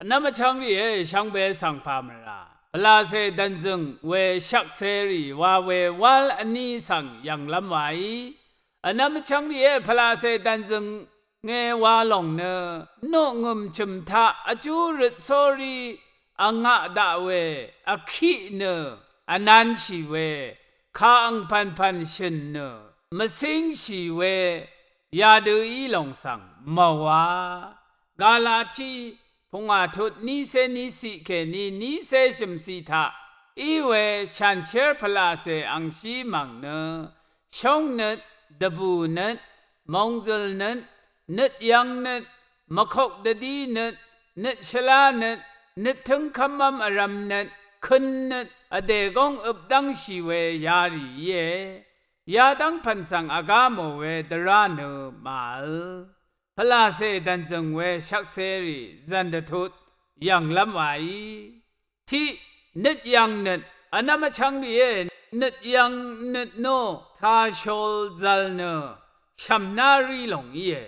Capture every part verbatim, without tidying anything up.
Vnvm vchvngrìé, shvngbe svng pà mvrà pvlacè dv̀nzø̀ng we shvkserì wa we wál vní svng yv̀nglv́m waí. Vnvm vchvngrìé, pvlacè dv̀nzø̀ng nge wa lòng nø, noqngø̀m chø̀m taq vjú røt sórí vngaq daq we, vkiq nø vnanshì we, kà angpv̀npv̀n shø̀n nø mvcíngshì we, yadø í lòng svng mvwá. Galati pungwà tut nícé níciq kèní nícé shø̀mciq taq í we shanshér pvlacè angshí mv̀ng nø, shóngnøt, dvbùnøt, mòngzø̀lnøt, nøt yv̄ngnøt, mvkok dvdínøt, nøt shvlánøt, nøt tǿngkv́mv́m vrv̄mnøt, kønnøt, vdè góng øp dv́ngshì we yarì íe. Yadv́ng pv̀n svng vgá mò we dvrá nø màvl. Pvlacè dv̀nzø̀ng we shvkserì zv̀n dvtut yv̀nglv́m waí. Tiq, nøt yv̄ng nøt. Vnvm vchvngrìé, nøt yv̄ng nøt nò tashol zvl nø shv̀mná rí lòng íe.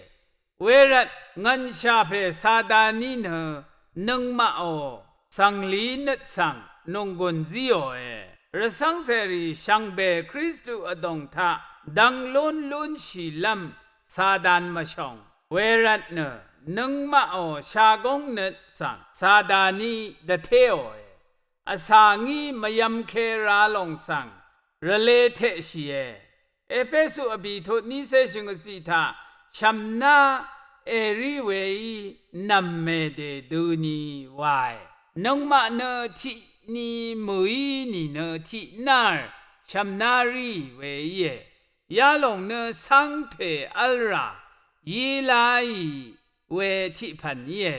Wervt ngv̀nshà pè Sataní nø nøngmaqò zv̀nglí nøt svng nònggùn zíòe. Rvcv́ngcèrì shvngbe Kristu vdòng taq dvng lún lúnshìlv́m Satan mvshòng. Wervt nø nøngmaqò shagóng nøt svng Sataní dvtéòe. Vsà ngí mvyv̄mke ra lòng svng rvlē teqshìe. Epesu vbì tut nícé shø̀ng vciq taq shv̀mná èrí weí nv̀m mèdè døni wae. Nøngmaq nø tiqni mø̀í nìnø tiqnár shv̀mná rí we íe. Yalòng nø cv́ngpè v́lrà yí láì we tiqpv̀n íe.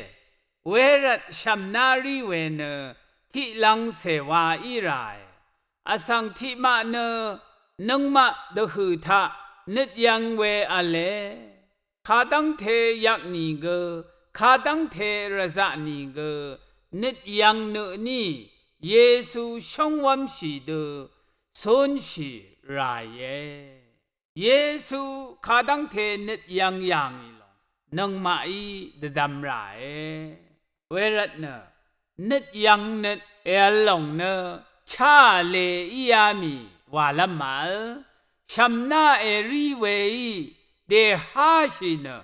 Wervt shv̀mná rí we nø tiqlv̄ngcè wa í ràe. Vsvng tiqmaq nø nøngmaq dvhø̀ taq nøt yv̄ng we v̄le. Kadv́ngte yvk nìgø, kadv́ngte rvzaq nìgø nøt yv̄ng nø tní Yesu shóngwv́mshì dø cúnshì ràìe. Yesu kadv́ngte nøt yv̄ng yà ngì lòng nøngmaqí dvdvm ràe. Wervt nø nøt yv̄ng nøt èvl lòng nø cháà lè íá mì wàlv́m màvl. Shv̀mná èrí weí dèháshì nø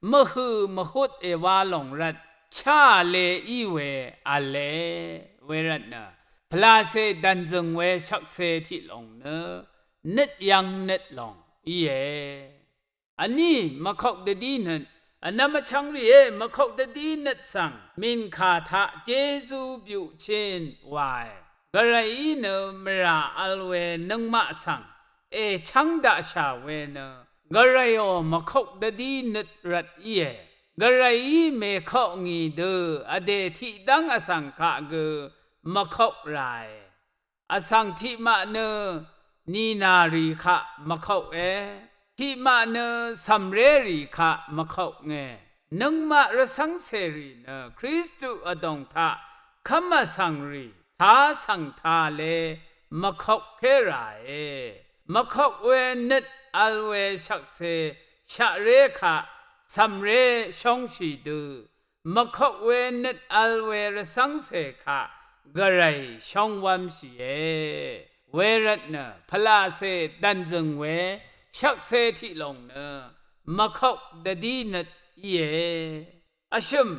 mvhø̀ mvhut èwa lòng rvt cháà lè í we v̄le. Wervt nø pvlacè dv̀nzø̀ng we shvkse tiq lòng nø nøt yv̄ng nøt lòng íe. Vní mvkok dvdí nøt. Vnvm vchvngrìé, mvkok dvdí nøt svng mìnkà taq Jesu byuqchin wae. Gvrayí nø mvrà vl we nøngmaq svng èchv́ng daqshà we nø, Gvrayò mvkok dvdí nøt rvt íe. Gvrayí mèkok ngì dø vdè tiqdv́ng vsvng kaq gø mvkok ràe. Vsvng tiqmaq nø nìnàrì kaq mvkoknge, tiqmaq nø cv̀mrérì kaq mvkoknge. Nøngmaq rvcv́ngcèrì nø Kristu vdòng taq kv́m vsvngrì tasv̀ng tale mvkokké ràe. Mvkok we nøt vl we shvkse shaqré kaq cv̀mré shóngshì dø, mvkok we nøt vl we rvcv́ngcè kaq Gvray shóngwv́mshìe. Wervt nø pvlacè dv̀nzø̀ng we shvkse tiq lòng nø mvkok dvdí nøt íe. Vshø̀m,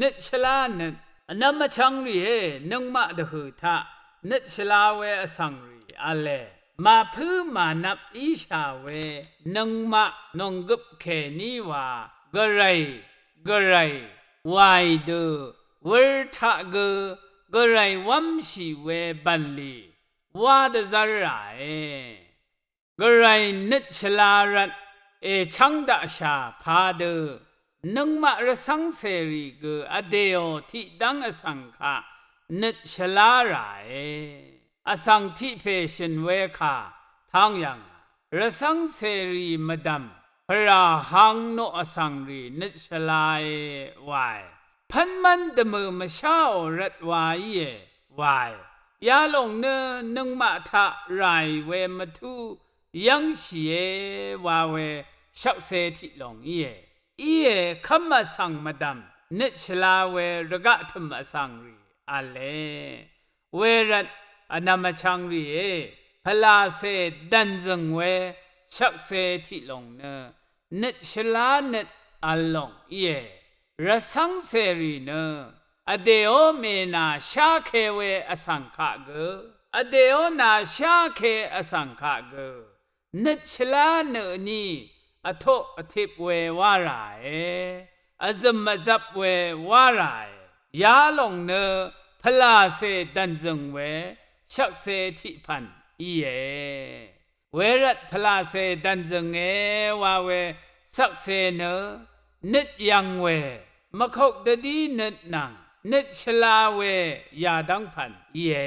nøt shvlá nøt. Vnvm vchvngrìé, nøngmaq dvhø̀ taq nøt shvlá we vsvngrì v̄le. Màpǿ mànvp íshà we nøngmaq nònggøp kèní wa Gvray, Gvray waì dø wur taq gø Gvray wv́mshì we bv̀nlì wá dvzv́r ràe. Gvray nøt shvla rvt èchv́ng daqshà padø nøngmaq rvcv́ngcèrì gø vdèò tiqdv́ng vsvng kaq nøt shvlá ràe. Vsvng tiq pè shø̀n we kà tang yv̀ngà, rvcv́ngcèrì mvdv̀m pvrà hang noq vsvngrì nøt shvlae wae. Pv́nmv́n dvmø̀ mvsháò rvt wa íe wae. Yalòng nø nøngmaq taq ràì we mvtú yv́ngshìe wa we shvkse tiq lòng íe. Íe kv́m vsvng mvdv̀m nøt shvla we rvgaq tø̀m vsvng rì v̄le. Wervt vnvm vchvng rìé, pvlàcè dv̀nzø̀ng we shvkse tiq lòng nø nøt shvlá nøt v̄l lòng íe. Rvcv́ngcèrì nø vdèó mènà sháke we vsvng kaq gø, vdèó nà sháke vsvng kaq gø nøt shvlá nø vní vtoq vtip we wá ràe, vzø̀m vzvp we wá ràe. Yalòng nø pvlàcè dv̀nzø̀ng we shvkse tiq pv̀n íe. Wervt pvlàcè dv̀nzø̀nge wa we shvkse nø nøt yv̀ng we mvkok dvdí nøt nvng nøt shvla we yadv́ng pv̀n íe.